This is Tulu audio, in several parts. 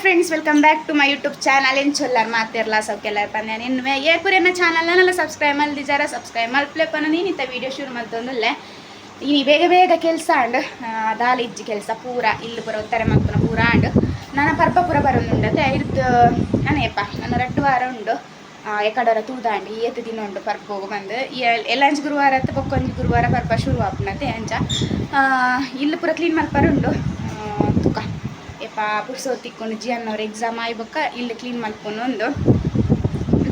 Friends, welcome back to my YouTube channel. ಎಂಚೊಲ್ಲಾರ್ ಮಾತೆರ್ಲಾ ಸೌಕ್ಯಲ್ಲಾರ್ ಪಂದೆ ಎನ್ನುವೆ. ಏರ್ಪುರೆನ ಚಾನಲ್ ನಲ್ಲ ಸಬ್ಸ್ಕ್ರೈಬ್ ಮಲ್ದಿಜಾರ ಸಬ್ಸ್ಕ್ರೈಬ್ ಮಲ್ಪ್ಲೆ ಪನ. ನೀನಿತ್ತ ವೀಡಿಯೋ ಶುರು ಮಲ್ತೊಂದುಲ್ಲೆ. ಇನಿ ಬೇಗ ಬೇಗ ಕೆಲಸ ಅಂಡ್ ದಾಲ ಇಜ್ಜಿ, ಕೆಲಸ ಪೂರ ಇಲ್ಲು ಪೂರ ಒತ್ತಾರೆ ಮಲ್ಪುನ ಪೂರ ಅಂಡ್. ನನ್ನ ಪರ್ಬ ಪೂರ ಬರೊಂದುಂಡತೆ. ಐರ್ದ್ ನನೇಪ ನನ್ನ ರಡ್ಡು ವಾರ ಉಂಡು. ಎಕಡರ ತೂದಾಂಡ್ ಏತ್ ದಿನ ಉಂಡು ಪರ್ಬೋಗು ಬಂದು. ಎಲ್ಲಂಜಿ ಗುರುವಾರ ಅತ್ತ ಬೊಕ್ಕೊಂಜಿ ಗುರುವಾರ ಪರ್ಬ ಶುರು ಆಪುನತೆ. ಅಂಚ ಇಲ್ಲು ಪೂರ ಕ್ಲೀನ್ ಮಲ್ಪರ ಉಂಡು. ತುಕ ಏಪ ಪುರ್ಸೋತ್ ತಿಕ್ಕೊಂಡು ಜಿಯನ್ನವ್ರ ಎಕ್ಸಾಮ್ ಆಯಿ ಬೊಕ್ಕ ಇಲ್ಲು ಕ್ಲೀನ್ ಮಲ್ಪುನು ಒಂದು.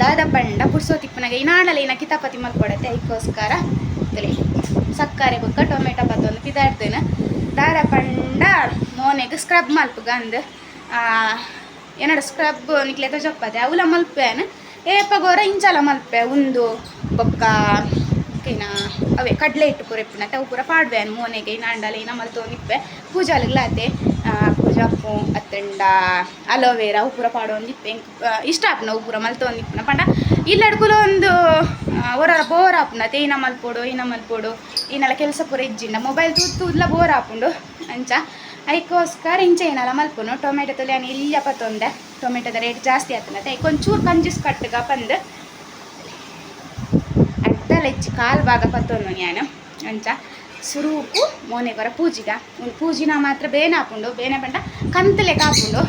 ದಾದ ಪಂಡ ಪುರ್ಸೋತ್ ತಿಪ್ಪುನಾಗ ಇನಾಡಲ ಇನ್ನ ಕಿತಾಪತಿ ಮಲ್ಪೊಡತೆ. ಐಕ್ಕೋಸ್ಕರ ತಲೆ ಸಕ್ಕರೆ ಬೊಕ್ಕ ಟೊಮೆಟೊ ಪತ್ತೊಂದು ಪಿದಾಡ್ತೇನೆ. ದಾದ ಪಂಡ ಮೋನೆಗ್ ಸ್ಕ್ರಬ್ ಮಲ್ಪುಗ ಅಂದ್. ಏನಡ ಸ್ಕ್ರಬ್ ನಿಕ್ಲೆ ತೋಜಪ್ಪದೆ, ಅವುಲ ಮಲ್ಪೇನು. ಏಪಗೋರ ಇಂಚಲ ಮಲ್ಪೆ ಉಂದು ಬೊಕ್ಕ ಏನ ಅವೇ ಕಡಲೆ ಹಿಟ್ಟು ಪೂರ ಇಪ್ಪುನತೆ, ಅವು ಪೂರ ಪಾಡ್ವೆ ಮೋನೆಗೆ. ಇನಾಂಡಲ ಇನ್ನ ಮಲ್ತೊಂದಿಪ್ಪೆ. ಪೂಜಾಲುಗ್ಲ ಅತೆ ಪೂಜಾಪು ಅತ್ತಂಡ ಅಲೋವೇರಾ ಅವು ಪೂರ ಪಾಡೊಂದಿಪ್ಪೆ. ಎಂಕ್ ಇಷ್ಟ ಆಪುನ ಅವು ಪೂರ ಮಲ್ತೊಂದಿಪ್ಪುನ. ಪಂಡ ಇಲ್ಲಡ್ಕುಲ ಒಂದು ಒರ ಬೋರ್ ಆಪುನತೆ. ಇನ್ನ ಮಲ್ಪೊಡು ಇನ್ನ ಮಲ್ಪೊಡು ಇನ್ನೆಲ್ಲ ಕೆಲಸ ಪೂರ ಇಜ್ಜಿಂಡ ಮೊಬೈಲ್ ತೂದು ತೂದ್ಲ ಬೋರ್ ಆಪುಂಡು. ಅಂಚ ಐಕೋಸ್ಕರ ಇಂಚ ಏನಲ್ಲ ಮಲ್ಪುನು. ಟೊಮೆಟೊ ತುಲೆ ಇಲ್ಲ ಪತ್ತೊಂದೆ. ಟೊಮೆಟೊದ ರೇಟ್ ಜಾಸ್ತಿ ಆತನತೆ. ಐಕ್ ಒಂಚೂರು ಕಂಜೂಸ್ ಕಟ್ಟುಗ ಪಂದ್ ಅರ್ಧಲ ಹೆಚ್ಚು ಕಾಲು ಭಾಗ ಪತ್ತೊಂದು ನಾನು. ಅಂಚ ಸುರೂಪು ಮೋನೆಗೊರ ಪೂಜಿಗ. ಒಂದು ಪೂಜಿನ ಮಾತ್ರ ಬೇನೆ ಆಪುಂಡು. ಬೇನೆ ಪಂಡ ಕಂತಲೆ ಕಾಪುಂಡು.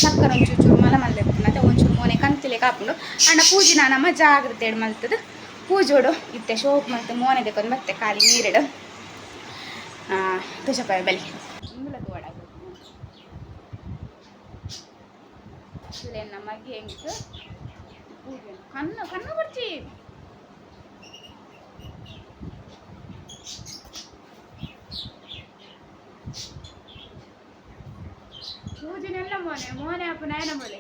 ಸಕ್ಕರೆ ಒಂಚೂರು ಚೂರು ಮಲ ಮಲ್ದೆಪ್ಪುನತೆ, ಒಂಚೂರು ಮೋನೆ ಕಂತಲೆ ಕಾಪುಂಡು. ಅಂಡ ಪೂಜಿನ ನಮ್ಮ ಜಾಗ್ರತೆ ಮಲ್ತದು ಪೂಜೋಡು. ಇತ್ತೆ ಶೋಕ್ ಮಲ್ತು ಮೋನೆ ದೆಕ್ಕೊಂದು ಮತ್ತೆ ಖಾಲಿ ನೀರಿಡು ತುಜಪಾಯ ಬಲಿ ಇಂಗುಲ ತೋಡ ನಮಗೆ ಎಂಕ್ ಪೂಜೆ ಕಣ್ಣು ಕಣ್ಣು ಬರ್ಚಿ. ಪೂಜೆನೆಲ್ಲ ಮೋನೆ ಮೋನೆ ಅಪ್ಪ ನಯನ ಮೊಲೆ.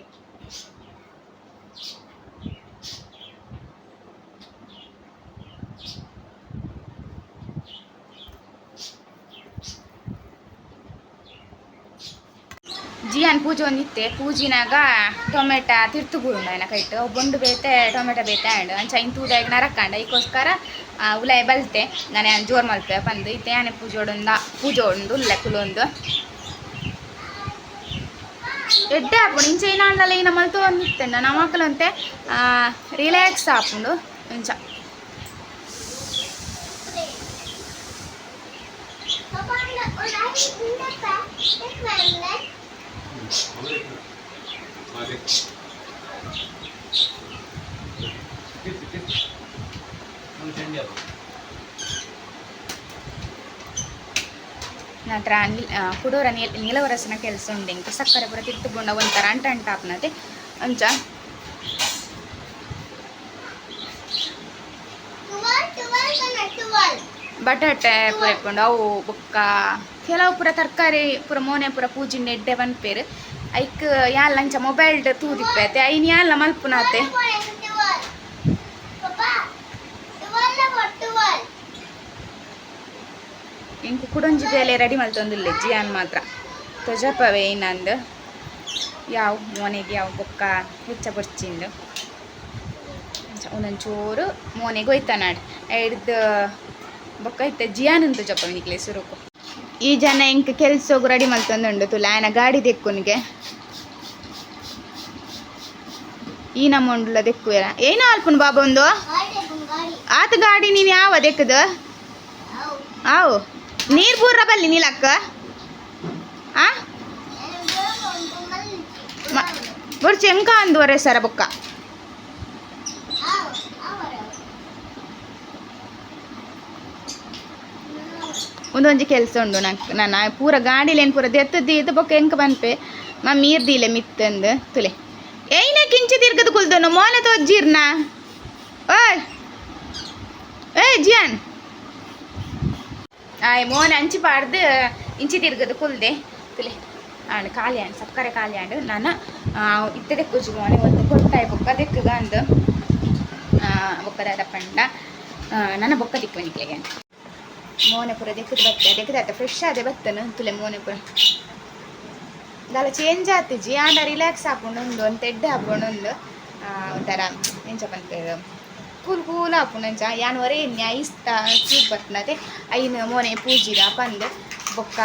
ಜಿಯಾನ್ ಪೂಜೆ ಒಂದಿತ್ತೆ. ಪೂಜಿನಾಗ ಟೊಮೆಟೊ ತಿರ್ತು ಬೂರುಂಡು ಆಯ್ನ ಕೈಟ್ ಬೊಂಡು ಬೇತೆ ಟೊಮೆಟೊ ಬೇತೆ ಆಂಡ್. ಅಂಚ ಇನ್ ತೂದಾಗ ನರಕಾಂಡ. ಐಕೋಸ್ಕರ ಉಲಾಯ ಬಲ್ತೆ ನಾನೇ ಜೋರ್ ಮಲ್ಪೆ ಪಂದು. ಇತ್ತೆ ಯಾನೆ ಪೂಜೋಡೊಂದ ಪೂಜೆ ಉಂಡು ಉಲ್ಲೆ ಕುಲೊಂದು ಎಡ್ಡೆ ಆಪುಂಡು. ಇಂಚ ಏನಾಂಡಲ ಈನ ಮಲ್ತೊಂದಿತ್ತಂಡ ನಮಕಲಂತೆ ರಿಲ್ಯಾಕ್ಸ್ ಆಪುಂಡು ಇಂಚ. ನಂತರ ಕುಡೋರ ನೀಲವರಸನ ಕೆಲಸ ಉಂಡು ಇಂಕ. ಸಕ್ಕರೆ ಪೂರ ತಿರ್ತು ಬೊಂಡ ಒಂಥರ ಅಂಟ ಅಂಟ ಆಪುನತೆ. ಅಂಚ ಬಟಾಟೆ ಪೂರ ಇಪ್ಪುಂಡು ಅವು ಬೊಕ್ಕ ಕೆಲವು ಪೂರ ತರಕಾರಿ ಪೂರ ಮೋನೆ ಪೂರ ಪೂಜಿಂಡ ಎಡ್ಡೆ ಪನ್ಪೆರ್. ಐಕ್ ಯಾನ್ಲ ಅಂಚ ಮೊಬೈಲ್ಡ್ ತೂದಿಪ್ಪೆ ಅತೆ. ಐನ್ ಯಾನ್ಲ ಮಲ್ಪುನಾತೆ. ಎಂಕ್ ಕುಡೊಂಜಿ ಬೇಲೆ ರೆಡಿ ಮಲ್ತೊಂದುಲ್ಲೆ ಜಿಯಾನ್ ಮಾತ್ರ ತೊಜಪವೆ ಇನ್ನಂದು ಯಾವ್ ಮೋನೆಗೆ ಯಾವ ಬೊಕ್ಕ ಹೆಚ್ಚ ಬೊರ್ಚಿಂದು. ಒಂದೊಂಚೂರು ಮೋನೆಗೆ ಒಯ್ತನಾಡ್ ಐಡ್ದ್ ಬೊಕ್ಕ ಇತ್ತೆ ಜಿಯಾನ್ ತೋಜಪ್ಪ ನಿಕ್ಲೆ ಸುರುಕು. ಈ ಜನ ಎಂಕ್ ಕೆಲ್ಸೋಗು ರೆಡಿ ಮಲ್ತೊಂದುಂಡು ತುಲ. ಆಯನ ಗಾಡಿ ದೆಕ್ಕುನಿಗೆ ಈ ನಮ್ಮುಂಡುಲ ದೆಕ್ಕುವೆರ ಏನ ಅಲ್ಪುನು ಬಾಬಾ ಒಂದು ಆತ ಗಾಡಿ ನೀನು ಯಾವ ದೆಕ್ಕದು ಆವು ನೀರು ಪೂರ ಬಲ್ಲಿ ನೀಲಕ್ಕ ಆ ಬೊರ್ಚಿ ಎಂಕ ಅಂದುವರೆ ಸರ ಬೊಕ್ಕ. ಒಂದೊಂಜಿ ಕೆಲಸ ಉಂಡು ನಂಕ್. ನಾನು ಪೂರ ಗಾಡಿಲೇನು ಪೂರ ದೆತ್ತು ದೀದ್ ಬೊಕ್ಕ ಎಂಕ ಪನ್ಪೆ ಮಮ್ಮಿ ನೀರ್ ದೀಲೆ ಮಿತ್ತಂದು. ತುಲೆ ಏಯ್ನ ಕಿಂಚಿ ತಿರ್ಗದು ಕುಲ್ದನು ಮೋನೆ ತೋಜ್ಜಿರ್ನ. ಓಯ್ ಏಯ್ ಜಿಯಾನ್ ಆಯ್ ಮೋನೆ ಅಂಚಿ ಪಾಡ್ದು ಇಂಚಿ ತಿರ್ಗದು ಕುಲ್ದೆ. ತುಲೆ ಆಂಡ್ ಖಾಲಿ ಆಂಡ್ ಸಕ್ಕರೆ ಖಾಲಿ ಆಂಡ್. ನಾನು ಇತ್ತೆ ದೆಕ್ಕುಜಿ ಮೋನೆ ಒಂದು ಕೊಟ್ಟಾಯ್ ಬೊಕ್ಕ ದೆಕ್ಕುಗ ಅಂದ್. ಬೊಕ್ಕ ದಾದ ಪಂಡ ನನ್ನ ಬೊಕ್ಕ ತಿಕ್ಕುವೆ ನಿಕ್ಲೆಗೆ. ಮೋನೆ ಪೂರ ದೆಕ್ಕುದು ಬತ್ತೆ ದೆಕ್ಕುದು ಆತ ಫ್ರೆಶ್ ಆದೆ ಬತ್ತನು. ತುಲೆ ಮೋನೆ ಪೂರ ದಾಲ ಚೇಂಜ್ ಆತಿಜಿ. ಆಂಡ ರಿಲ್ಯಾಕ್ಸ್ ಆಪುಂಡು ಉಂದು ಒಂತೆ ಎಡ್ಡೆ ಆಪುಂಡು ಉಂದು. ಒಂಥರ ಎಂಚ ಪನ್ಪೆರ್ ಕೂಲ್ ಕೂಲ್ ಆಪುಂಡು. ಅಂಚ ಯಾನ್ ಒರೇ ಎನ್ನಿ ಐಸ್ತ ಸೂಪ್ ಬರ್ತನತೆ ಐನ್ ಮೋನೆ ಪೂಜಿದ ಪಂದ್. ಬೊಕ್ಕ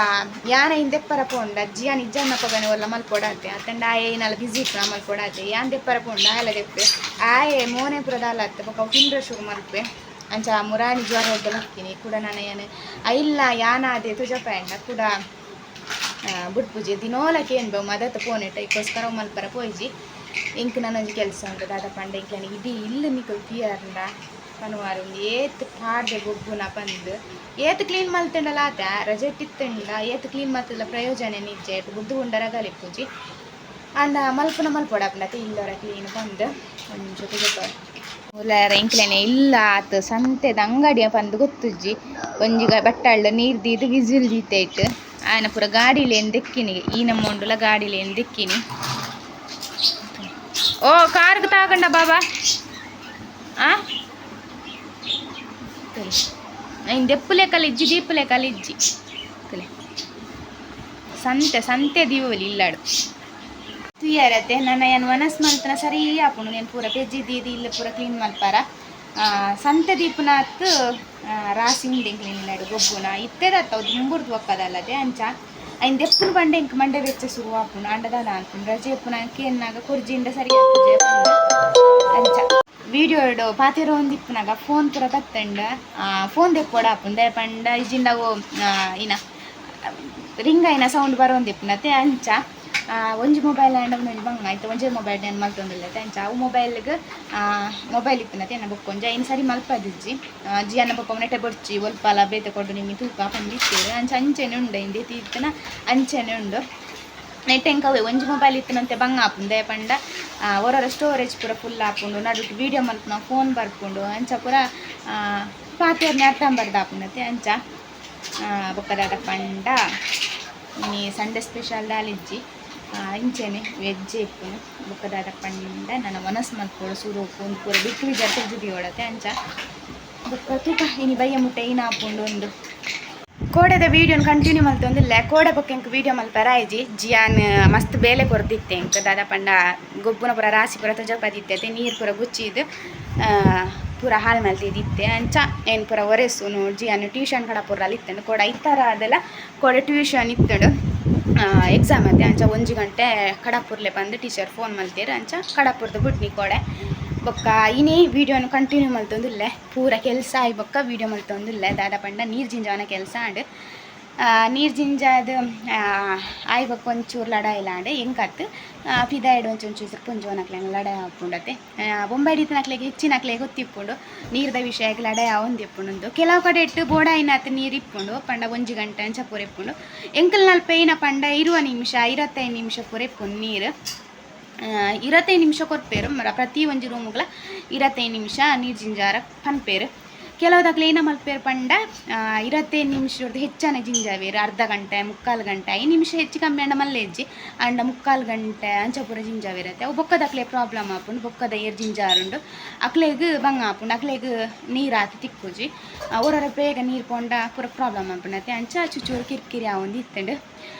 ಯಾನ ಇಂದೆಪ್ಪರ ಪೋಂಡ ಜಿಯಾನ್ ಇಜ್ಜನ್ನ ಪಗನೆ ಒಲ್ಲ ಮಲ್ಪೊಡಾತೆ ಅತ್ತಂಡ ಆಯೆ ಏನಾಲ ಬಿಸಿ ಇಪ್ಪುನ ಮಲ್ಪೊಡಾತೆ ಯಾನ್ ದೆಪ್ಪರ ಪೋಂಡ ಆಯಲ ದೆಪ್ಪೆ ಆಯೆ ಮೋನೆ ಪೂರ ದಾಲ ಬೊಕ್ಕ ಅವು ತಿಂಡ್ರ ಶುರು ಮಲ್ಪೆ ಅಂಚ ಮುರಾನಿ ಜ್ವರ ಎಡ್ಡೆ ಕೂಡ ನಾನು ಯಾನ್ ಐಲ್ಲ ಯಾನಾದೆ ತುಜಪಾಯಂಡ ಕೂಡ ಬುಡ್ಪುಜಿ ದಿನೋಲ ಕೇನ್ಬೆ ಮದತ್ ಪೋನೆಟ್ ಐಕೋಸ್ಕರ ಮಲ್ಪರ ಪೋಯಿಜಿ ಇಂಕ್ ನನೊಂಜಿ ಕೆಲಸ ಉಂಟು ದಾದ ಪಂಡ ಇಂಕ್ಲೆನ ಇಡೀ ಇಲ್ಲು ನಿಕುಲು ತಿಯರ್ಂಡ ಪನುವಾರು ಏತ್ ಪಾಡ್ದೆ ಗೊಬ್ಬುನ ಪಂದ್ ಏತ್ ಕ್ಲೀನ್ ಮಲ್ತಂಡಲ ಆತ ರಜೆ ಇತ್ತಂಡ ಏತ್ ಕ್ಲೀನ್ ಮಲ್ತಲ್ಲ ಪ್ರಯೋಜನ ನಿಜ್ಜೆ ಬುದ್ಧು ಉಂಡರ ಗಲಿಪುಜಿ ಅಂಡ ಮಲ್ಪುನ ಮಲ್ಪೊಡಾಪುಂಡತೆ ಇಲ್ಲೊರ ಕ್ಲೀನ್ ಪಂದ್ ಒಂದು ನಿಮಿಷ ತೂಜಪ್ಪ ಉಲಾರ ಇಂಕ್ಲೆನೆ ಇಲ್ಲ ಆತ್ ಸಂತೆದ ಅಂಗಡಿಯ ಪಂದ್ ಗೊತ್ತುಜ್ಜಿ ಒಂಜಿ ಬಟ್ಟಾಳ್ದ ನೀರ್ ದೀದ್ ವಿಸಿಲ್ ದೀತೈಟ್ ಆಯನ ಪೂರ ಗಾಡಿಲೇನ್ ದೆಕ್ಕಿನಿ ಈ ನಮ್ಮೊಂಡುಲ ಗಾಡಿಲೇನ್ ದೆಕ್ಕಿನಿ ಓ ಕಾರ್ಗ್ ತಾಗಂಡ ಬಾಬಾ ಆ ಐನ್ ದೆಪ್ಪುಲೆ ಕಲಿಜ್ಜಿ ದೀಪುಲೆ ಕಲಿಜ್ಜಿ ತುಲೆ ಸಂತೆ ಸಂತೆ ದೀವೊಲಿ ಇಲ್ಲಾಡು ತುಯ್ಯಾರತ್ತೆ ನನ್ನ ಏನ್ ವನಸ್ ಮಲ್ತನ ಸರಿ ಆಪುಂಡು నేను ಪೂರ ಪೆಜ್ಜಿ ದೀದಿ ಇಲ್ಲ ಪೂರ ಕ್ಲೀನ್ ಮಲ್ಪಾರ ಸಂತೆ ದೀಪನಾತ್ ರಾಸಿ ಉಂಡೆ ಕ್ಲೀನ್ ಇಲ್ಲಾಡು ಗೊಬ್ಬುನ ಇತ್ತೆದತ್ತ ಅವು ದುಂಬುರ್ದು ಒಕ್ಕದಲ್ಲದೆ ಅಂಚ ಐನ್ ದೆಪ್ಪುನ ಬಂಡೆ ಇಂಕ್ ಮಂಡೆ ಬೆಚ್ಚ ಶುರು ಆಪುಂಡು ಅಂಡದಾದ ಅನ್ಪುಂಡು ರಜೆ ಇಪ್ಪುನ ಕೇನ್ನಾಗ ಕೊರ್ಜಿಂಡ ಸರಿ ಆಪುಜೆ ಅಂಚ ವಿಡಿಯೋ ಪಾತೆರ ಒಂದಿಪ್ಪುನಾಗ ಫೋನ್ ಪೂರ ಬತ್ತಂಡ ಫೋನ್ ದೆಪ್ಪೊಡ ಆಪುಂಡು ಪಂಡ ಇಜಿಂಡ ಅವು ಇನ ರಿಂಗ್ ಆಯಿನ ಸೌಂಡ್ ಬರೋಂದಿಪ್ಪುನತೆ ಅಂಚ ಒಂಜಿ ಮೊಬೈಲ್ ಆಂಡ ಒಂಜಿ ಬಂಗ ಆಯ್ತು ಒಂಜಿ ಮೊಬೈಲ್ ಏನು ಮಲ್ತೊಂದಿಲ್ಲತೆ ಅಂಚ ಅವು ಮೊಬೈಲ್ಗೆ ಮೊಬೈಲ್ ಇಪ್ಪುನತೆ ಎನ್ನ ಬೊಕ್ಕೊಂಜಿ ಐನ್ ಸರಿ ಮಲ್ಪದಿಜ್ಜಿ ಜಿಯನ್ನ ಬೊಕ್ಕ ನೆಟ್ಟೆ ಬೊಡ್ಚಿ ಒಲ್ಪಲ ಬೇತೆ ಕೊಡು ನಿಮಗೆ ತೂಕ ಪಂದಿತ್ತೇರು ಅಂಚ ಅಂಚೆನೆ ಉಂಡು ಇಂದೆ ತೀರ್ತನ ಅಂಚೆನೆ ಉಂಡು ನೆಟ್ ಎಂಕವೇ ಒಂಜಿ ಮೊಬೈಲ್ ಇತ್ತನಂತೆ ಬಂಗ ಆಪುಂಡು ಪಂಡ ಒರೊರ ಸ್ಟೋರೇಜ್ ಪೂರ ಫುಲ್ ಆಪುಂಡು ನಡುಟು ವೀಡಿಯೋ ಮಲ್ಪುನ ಫೋನ್ ಬರ್ಪುಂಡು ಅಂಚ ಪೂರ ಪಾತೆರ್ನೆ ಅರ್ಥ ಬರ್ದು ಆಪುಂಡತೆ ಅಂಚ ಬೊಕ್ಕದಾದ ಪಂಡ ಇನಿ ಸಂಡೆ ಸ್ಪೆಷಲ್ ದಾಲಿಜ್ಜಿ ಇಂಚೆನೆ ವೆಜ್ ಇಪ್ಪುನು ಬೊಕ್ಕದಾದ ಪಂಡ ನನ್ನ ಮನಸ್ಸು ಮಲ್ಪೊಡು ಸುರುಕು ಒಂದು ಪೂರ ಬಿಟ್ಟು ವಿಜಾರ್ ತೆಗ್ದು ಓಡತೆ ಅಂಚ ಬೊಕ್ಕ ತೂಕ ಇನಿ ಬಯ್ಯ ಮುಟ್ಟೆ ಇನ ಆಪುಂಡು ಒಂದು ಕೋಡೆದ ವೀಡಿಯೋನ ಕಂಟಿನ್ಯೂ ಮಲ್ತೊಂದಿಲ್ಲ ಕೋಡೆ ಬೊಕ್ಕ ಎಂಕ್ ವೀಡಿಯೋ ಮಲ್ಪರ ಆಯ್ಜಿ ಜಿಯಾನ್ ಮಸ್ತ್ ಬೇಲೆ ಕೊರ್ದಿತ್ತೆ ಎಂಕ್ ದಾದ ಪಂಡ ಗೊಬ್ಬುನ ಪೂರ ರಾಸಿ ಪೂರ ತೊಜಪದಿತ್ತೆ ನೀರು ಪೂರ ಗುಚ್ಚಿದ್ ಪೂರ ಹಾಳು ಮಲ್ತಿದ್ದಿತ್ತೆ ಅಂಚ ಏನು ಪೂರ ಒರೆಸುನು ಜಿಯಾನ್ ಟ್ಯೂಷನ್ ಕಡ ಪೂರ ಇತ್ತಂಡು ಕೋಡ ಇತ್ತರ ಅದೆಲ್ಲ ಕೋಡೆ ಟ್ಯೂಷನ್ ಇತ್ತಂಡು ಎಕ್ಸಾಮ್ ಅತ್ತೆ ಅಂಚ ಒಂಜಿ ಗಂಟೆ ಕಡಪುರ್ಲೆ ಬಂದು ಟೀಚರ್ ಫೋನ್ ಮಲ್ತೇರು ಅಂಚ ಕಡಪುರ್ದು ಬುಟ್ನಿ ಕೋಡೆ ಬೊಕ್ಕ ಇನಿ ವೀಡಿಯೋನು ಕಂಟಿನ್ಯೂ ಮಲ್ತೊಂದಿಲ್ಲ ಪೂರ ಕೆಲಸ ಆಯ್ ಬೊಕ್ಕ ವೀಡಿಯೋ ಮಲ್ತೊಂದಿಲ್ಲ ದಾದ ಪಂಡ ನೀರು ಜಿಂಜಾವನ ಕೆಲಸ ಆಂಡ್ ನೀರು ಜಿಂಜಾದ ಆಯ್ ಬೊಕ್ಕ ಒಂಚೂರು ಲಡಾಯಿ ಆಂಡ್ ಎಂಕತ್ತು ಪಿದಾಯ್ಡ್ ಒಂಚೂರು ಪುಂಜೋನಕ್ಲೆನ ಲಡಾಯಿ ಆಪುಂಡತೆ ಬೊಂಬೈ ನಕ್ಲೆಗೆ ಹೆಚ್ಚಿನಕ್ಲೆಗೆ ಗೊತ್ತಿಪ್ಪುಂಡು ನೀರ್ದ ವಿಷಯಕ್ಕೆ ಲಡಾಯಿ ಆವೊಂದಿಪ್ಪುಂಡು ಕೆಲವು ಕಡೆ ಇಟ್ಟು ಬೋಡಾಯಿನಾತ್ ನೀರು ಇಪ್ಪುಂಡು ಪಂಡ ಒಂಜಿ ಗಂಟೆ ಅಂಚ ಪೂರ ಇಪ್ಪುಂಡು ಎಂಕಲ್ ನಲ್ಪ ಏನ ಪಂಡ 20 ನಿಮಿಷ 25 ನಿಮಿಷ ಪೂರ ಇಪ್ಪುಂಡು ನೀರು 25 ನಿಮಿಷ ಕೊರ್ಪೇರು ಪ್ರತಿ ಒಂಜಿ ರೂಮುಗಳ 25 ನಿಮಿಷ ನೀರು ಜಿಂಜಾರ ಪನ್ಪೇರು ಕೆಲವುದಾಗ್ಲ ಏನ ಮಲ್ಪೇರು ಪಂಡ 25 ನಿಮಿಷದ ಹೆಚ್ಚಾನೆ ಜಿಂಜಾವೇರು ಅರ್ಧ ಗಂಟೆ ಮುಕ್ಕಾಲು ಗಂಟೆ 5 ನಿಮಿಷ ಹೆಚ್ಚು ಕಮ್ಮಿ ಅಂಡ ಮಲ್ಲೆಜ್ಜಿ ಅಂಡ ಮುಕ್ಕಾಲು ಗಂಟೆ ಅಂಚ ಪೂರ ಜಿಂಜಾವಿರತ್ತೆ ಅವು ಬೊಕ್ಕದಕ್ಲೆ ಪ್ರಾಬ್ಲಮ್ ಆಪುಂಡು ಬೊಕ್ಕದ ಏರ್ ಜಿಂಜಾರುಂಡು ಅಕ್ಲೆಗ್ ಬಂಗ ಆಪುಂಡು ಅಕ್ಲೆಗ್ ನೀರು ಆತು ತಿಕ್ಕುಜಿ ಒರೊರ ಬೇಗ ನೀರು ಪೋಂಡ ಪೂರ ಪ್ರಾಬ್ಲಮ್ ಆಪುಂಡತೆ ಅಂಚ ಚುಚೂರು ಕಿರಿಕಿರಿ ಆವೊಂದು ಇತ್ತಂಡು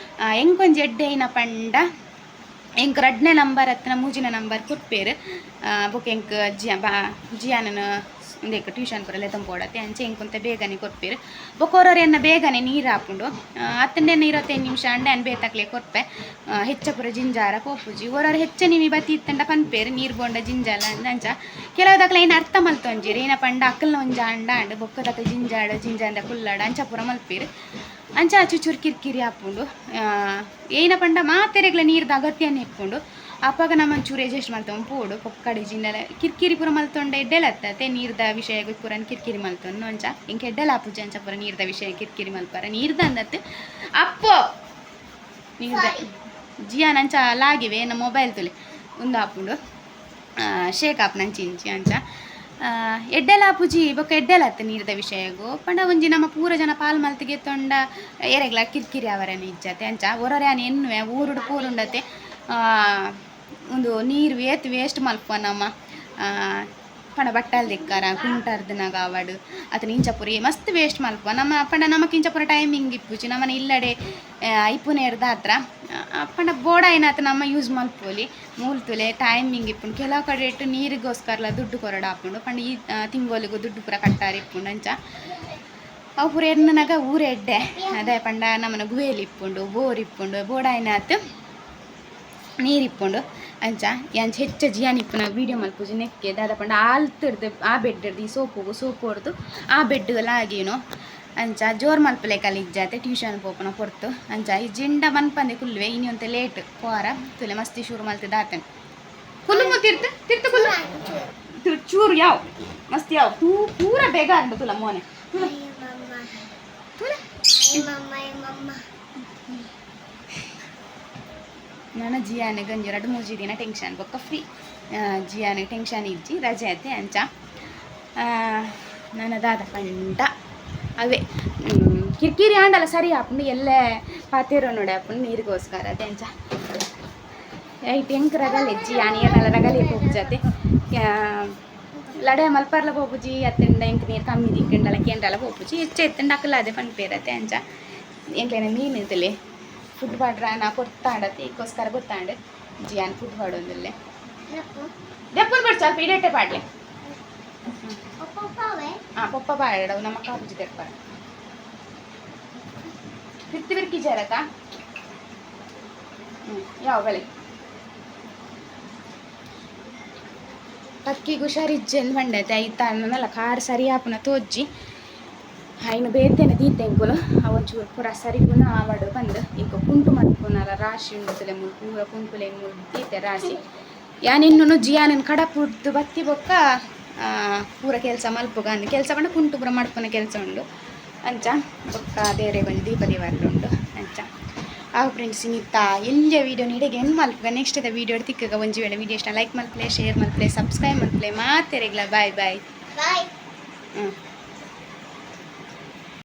ಎಂಕೊಂಜಿ ಎಡ್ಡೆ ಏನ ಪಂಡ ಎಂಕ್ ರಡ್ನೇ ನಂಬರ್ ಅತ್ತನ ಮೂಜಿನ ನಂಬರ್ ಕೊಟ್ಪೇರು ಬೊಕ ಎಂಕ್ ಜಿಯಾ ಬಾ ಜಿಯಾನನ ಉಂದೆಕ್ ಟ್ಯೂಷನ್ ಪೂರ ಲೆತ್ತೊಂಪೋಡತ್ತೆ ಅಂಚೆ ಎಂಕುಂತ ಬೇಗನೆ ಕೊರ್ಪೇರು ಬೊಕ ಒರೊರ ಎನ್ನ ಬೇಗನೆ ನೀರು ಆಪುಂಡು ಅತ್ತಂಡೆ 25 ನಿಮಿಷ ಅಂಡೆ ಅನ್ ಬೇತಕ್ಲೆ ಕೊರ್ಪೆ ಹೆಚ್ಚ ಪೂರ ಜಿಂಜಾರ ಪೋಪುಜಿ ಒರೊರ ಹೆಚ್ಚ ನಿಮಿ ಬತ್ತಿ ಇತ್ತಂಡ ಪನ್ಪೇರು ನೀರು ಬೋಂಡ ಜಿಂಜಾಲ ಅಂಚ ಕೆಲವುದಕ್ಲೆ ಏನ ಅರ್ಥ ಮಲ್ತೊಂಜಿರು ಏನ ಪಂಡ ಅಕ್ಕಲ್ನ ಒಂಜಿ ಅಂಡ ಅಂಡ್ ಬೊಕ್ಕದಕ್ಲೆ ಜಿಂಜಾಡ ಜಿಂಜಾಂದ ಕುಲ್ಲಾಡ ಅಂಚ ಪೂರ ಮಲ್ಪೇರು ಅಂಚ ಚುಚೂರು ಕಿರಿಕಿರಿ ಆಪುಂಡು ಏನ ಪಂಡ ಮಾತೆರೆಗ್ಲ ನೀರ್ದ ಅಗತ್ಯನೇ ಇಪ್ಪುಂಡು ಅಪಗ ನಮ್ಮ ಒಂಚೂರು ಅಡ್ಜಸ್ಟ್ ಮಲ್ತೊಂದು ಪೋಡು ಪೊಕ್ಕಡಿ ಜಿಂಡಲ ಕಿರಿಕಿರಿ ಪೂರ ಮಲ್ತೊಂಡ ಎಡ್ಡೆಲತ್ತತೆ ನೀರ್ದ ವಿಷಯ ಪೂರ ಕಿರಿಕಿರಿ ಮಲ್ತೊಂದು ಅಂಚ ಇಂಕ ಎಡ್ಡೆಲ ಆಪುಜಿ ಅಂಚ ಪೂರ ನೀರ್ದ ವಿಷಯ ಕಿರಿಕಿರಿ ಮಲ್ಪರ ನೀರ್ದ ಅಂದತ್ತು ಅಪ್ಪೋ ನೀರ್ದ ಜಿಯಾನ್ ಅಂಚ ಲಾಗಿವೆ ನಮ್ಮ ಮೊಬೈಲ್ ತುಲೆ ಉಂದು ಆಪುಂಡು ಶೇಕ್ ಆಪುನ ಅಂಚಿ ಅಂಚ ಎಡ್ಡೆಲ ಆಪುಜಿ ಬೊಕ್ಕ ಎಡ್ಡೆಲ ಆತು ನೀರ್ದ ವಿಷಯಗು ಪಂಡ ಒಂಜಿ ನಮ್ಮ ಪೂರ ಜನ ಪಾಲ್ ಮಲ್ತಿಗೆ ತೊಂಡ ಏರೆಗ್ಲ ಕಿರಿಕಿರಿ ಅವರನೆ ಇಜ್ಜತೆ ಅಂಚ ಒರೊರೆ ಆನ್ ಎನ್ನುವೆ ಊರುಡು ಪೂರುಂಡತೆ ಒಂದು ನೀರು ವೇತ್ ವೇಸ್ಟ್ ಮಲ್ಪುವ ನಮ್ಮ ಪಂಡ ಬಟ್ಟಲ್ ದಿಕ್ಕಾರ ಕುಂಟರ್ದನಾಗ ಆವಡ್ ಅತನ ಇಂಚಪುರಿ ಮಸ್ತ್ ವೇಸ್ಟ್ ಮಲ್ಪುವ ನಮ್ಮ ಪಂಡ ನಮಕ್ ಇಂಚಪುರ ಟೈಮಿಂಗ್ ಇಪ್ಪುಜಿ ನಮ್ಮನೆ ಇಲ್ಲಡೆ ಇಪ್ಪುನೇರ್ದ ಹತ್ರ ಪಂಡ ಬೋಡ ಏನಾತ ನಮ್ಮ ಯೂಸ್ ಮಲ್ಪೊಲಿ ಮೂಲ್ತುಲೆ ಟೈಮಿಂಗ್ ಇಪ್ಪುಂಡು ಕೆಲವು ಕಡೆ ಇಟ್ಟು ನೀರಿಗೋಸ್ಕರಲ ದುಡ್ಡು ಕೊರಡ ಆಪುಂಡು ಪಂಡ ಈ ತಿಂಗೊಲಿಗೂ ದುಡ್ಡು ಪೂರ ಕಟ್ಟಾರೆ ಇಪ್ಪುಂಡು ಅಂಚ ಅವು ಪೂರ ಎಣ್ಣನಾಗ ಊರ ಎಡ್ಡೆ. ಅದೇ ಪಂಡ ನಮ್ಮನ ಗುವೇಲಿ ಇಪ್ಪುಂಡು, ಬೋರ್ ಇಪ್ಪುಂಡು, ಬೋಡಾಯಿನಾತ್ ನೀರು ಇಪ್ಪುಂಡು. ಅಂಚ ಅಂಚ ಹೆಚ್ಚ ಜಿಯಾನ್ ಇಪ್ಪುನ ವೀಡಿಯೋ ಮಲ್ಪುಜಿ ನೆಕ್ಕೆ ದಾದ ಪಂಡ ಆಲ್ತಿರ್ದು ಆ ಬೆಡ್ ಈ ಸೋಪುಗು ಸೋಪು ಹೊಡ್ದು ಆ ಬೆಡ್ಗೆಲ್ಲ ಆಗಿನು. ಅಂಚ ಜೋರು ಮಲ್ಪಲೆ ಇಜ್ಜಾತೆ ಟ್ಯೂಷನ್ ಪೋಪುನ ಪೊರ್ತು. ಅಂಚ ಈ ಜಿಂಡ ಮನ್ಪಂದೆ ಕುಲ್ಲುವೆ. ಇನಿ ಒಂತೆ ಲೇಟ್ ಪೋರ ತುಲೆ ಮಸ್ತಿ ಶುರು ಮಲ್ತಿದ್ದ ಆತನ್ ಕುಲ್ಲು ತಿರ್ತು ತಿರ್ತು ಕುಲ್ಲು ಚೂರು ಯಾವ ಮಸ್ತಿ ಯಾವ ತೂ ಪೂರ ಬೇಗ ಅಂದು ತುಲ ಮೋನೆ ತುಲ ತುಲ. ನಾನು ಜಿಯಾನೆ ಗಂಜಿ ರಡ್ಡು ಮೂಜಿ ದಿನ ಟೆನ್ಷನ್ ಬೊಕ್ಕ ಫ್ರೀ. ಜಿಯಾನೆ ಟೆನ್ಷನ್ ಇಜ್ಜಿ, ರಜೆ ಆತೆ. ಅಂಚ ನನ್ನ ದಾದ ಪಂಡ ಅವೇ ಕಿರಿಕಿರಿ ಆಂಡಲ ಸರಿ ಆಪುಂಡು. ಎಲ್ಲೆ ಪಾತೆರೋ ನೋಡಿ ಆಪುಂಡು ನೀರಿಗೋಸ್ಕರ ಅದೇ. ಅಂಚ ಐಟ್ ಎಂಕ್ ರಗಲೆ ಜಿಯಾನ್ ಏನಲ್ಲ ರಗಲೆ ಪೋಪುಜಾತೆ. ಲಡೆ ಮಲ್ಪರ್ಲ ಪೋಪುಜಿ ಅತ್ತಿಂಡ ಎಂಕ್ ನೀರು ಕಮ್ಮಿ ದಿಕ್ಕಂಡಲ ಕೇಂದ್ರಲ ಪೋಪುಜಿ. ಹೆಚ್ಚ ಎತ್ತಂಡ ಅಕ್ಕಲ ಅದೇ ಪನ್ಪೇರತ್ತೆ. ಅಂಚ ಎಂಕ್ಲೆನ ಮೀನು ಇತ್ತಲೆ ಫುಡ್ ಪಾಡ್ರ ನಾ ಕೊರ್ತಾಂಡತ್ತೆ ಈಗೋಸ್ಕರ ಗೊತ್ತಾಂಡೆ ಜಿಯಾನ್ ಫುಡ್ ಪಾಡೊಂದಿಲ್ಲೆ. ದೆಪ್ಪನ್ ಬಿಡು ಸ್ವಲ್ಪ ಇಡಟ್ಟೆ ಪಾಡ್ಲೆ. ಹಾಂ, ಪಪ್ಪ ಪಾಡವು ನಮ್ಮ ಕಾಪುಜಿ ದೆಪ್ಪರ ತಿರ್ತಿ ಬಿರ್ಕಿ ಜರತ. ಹ್ಞೂ, ಯಾವ ಬಳೆ ಪಕ್ಕಿಗೆ ಹುಷಾರಿಜ್ಜೆಂದು ಪಂಡತೆ ಐತ ನಲ್ಲ ಕಾರ್ ಸರಿ ಆಪುನ ತೋಜ್ಜಿ. ಐನು ಬೇತೆನೆ ದೀತೆಂಕುಲು ಅವೊಂಚೂರು ಪೂರ ಸರಿ ಗುಣ ಆವಡು ಬಂದು ಇಂಕ ಕುಂಟು ಮಲ್ಪುನಲ ರಾಶಿ ಉಂಡು ಮುಲ್ ಪೂರ ಕುಂಟುಲೆ ಮುಲ್ ದೀತೆ ರಾಶಿ. ಯಾನಿನ್ನು ಜಿಯಾನನ್ ಕಡಪುಡ್ದು ಬತ್ತಿ ಬೊಕ್ಕ ಪೂರ ಕೆಲಸ ಮಲ್ಪುಗ ಅಂದ್ ಕೆಲಸ ಪಂಡ ಕುಂಟು ಪೂರ ಮಡ್ಪುನ ಕೆಲಸ ಉಂಡು. ಅಂಚ ಬೊಕ್ಕ ಬೇರೆ ಒಂಜಿ ದೀಪ ದೇವರ್ಲು ಉಂಡು. ಅಂಚ ಆ ಫ್ರೆಂಡ್ಸ್, ಇನ್ನಿತ್ತ ಎಲ್ಲಿಯ ವೀಡಿಯೋ ನೀಡೆಗೆ ಎಂಡ್ ಮಲ್ಪುಗ. ನೆಕ್ಸ್ಟ್ the video ತಿಕ್ಕಗ. ಒಂಜಿ ವೇಳೆ ವೀಡಿಯೋ ಇಷ್ಟ ಲೈಕ್ ಮಲ್ಪಲೆ, ಶೇರ್ ಮಲ್ಪಲೆ, ಸಬ್ಸ್ಕ್ರೈಬ್ ಮಲ್ಪಲೆ. ಮಾತೆರೆಗ್ಲ ಬಾಯ್ ಬಾಯ್. ಬಾಯ್. ಹ್ಞೂ.